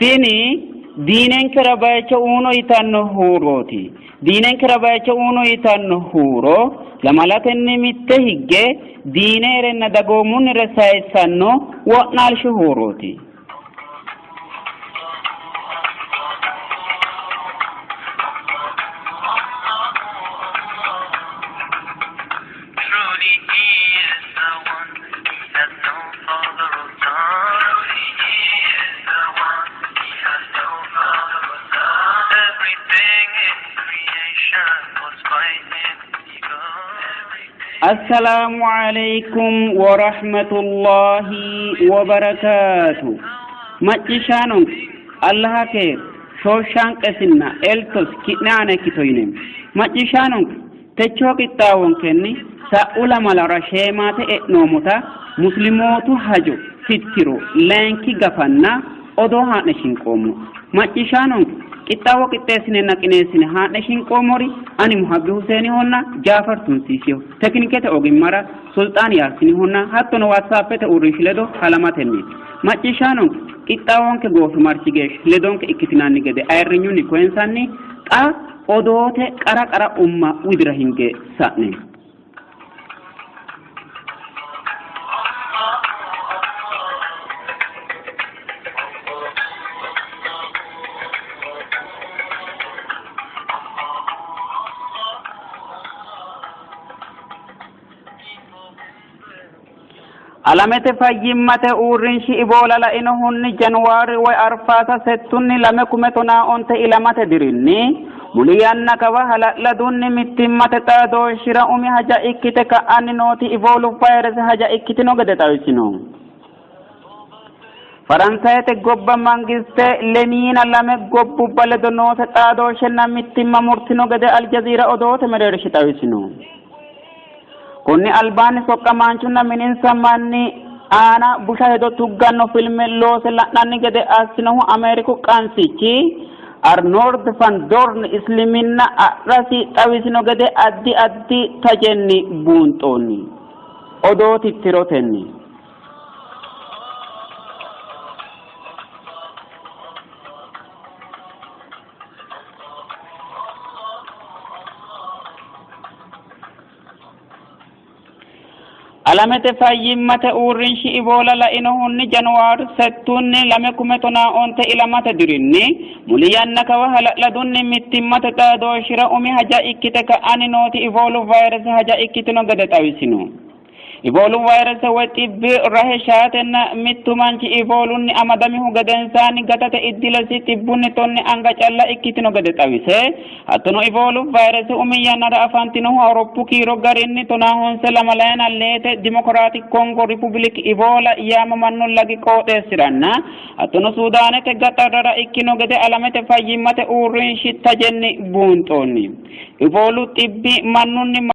Tini diinenkera bayicho uuno yitanno huurooti. Diinenkera bayicho uuno yitanno huuro lamalatenni mitte higge diineerenna dagoomunnire sayissanno wo'naalshu huurooti. Truly he is the one, he has no father or son. Truly he is the one, he has no father or son. Everything in creation was by him begun. Assalaamu alaikum wa rahmatullahi wa barakaatu. Macciishshaanonke Allaha keer shooshanqesinna eltosi ki'ne aana ikkito yineemmo. Macciishshaanonke Techoo qixxaawonkenni sa'u lamalara sheemaate e'noommota Muslimootu hajo tittiro layinki gafanna odoo haa'ne shinqoommo. Macciishshaanonke qixxaawo qixxeessinenna qineessine haa'ne shinqoommori ani Muhabbi Huseenihonna Jaafar Tunsiisiho, tekinikete ogimmara Sulxaan Yaasinihonna hattono WhatsAppete uurrinshi ledo halamatenniiti. Macciishshaanonke qixxaawonke goofimarchi geeshsha ledonke ikkitinanni gede ayirrinyunni koyinsanni xa Odoote qara qara umma widira hinge sa'ne. Alamete fayyimmate uurrinshi Iboola lainohunni Januwaari woy Arfaasa settunni 2015 ilamate dirinni muli yanna kawa hala'ladunni mittimmate xaadooshshira umi haja ikkite ka'anni nooti Iboolu vayrese haja ikkitino gede xawisino. Faransayete gobba mangiste lemiina lame gobbubba ledo noose xaadooshshenna mittimma murtino gede Aljaziira odoote mereershi xawisino. Konni albaanni soqqamaanchunna mininsa manni aana busha hedo tugganno filme loose la'nanni gede assinohu Ameeriku qansichi Arnold Van Doorn isliminna a'rasi xawisino gede addi addi tajenni buunxoonni. Odoo tittirotenni. Alamete fayyimmate uurrinshi Iboola lainohunni Januwaari settunni 2015 ilamate dirinni muli yanna kawa hala'ladunni mittimmate xaadooshshira umi haja ikkite ka'anni nooti Iboolu vayrese haja ikkitino gede xawisino. Iboolu vayrese woy xibbi rahe shaatenna mittu manchi Iboolunni amadamihu gedensaanni gatate iddilesi xibbunni tonne anga calla ikkitino gede xawise, hattono Iboolu vayrese umi yannara afantinohu Awuroppu kiiro garinni tonaa honse lamalayina leete Dimokiraatik Kongo Ripubilik Iboola yaamamanno lagi qooxeessiranna hattono Suudaanete gaxarrara ikkino gede alamete fayyimmate uurrinshi tajenni buunxoonni. Iboolu xibbi mannunni.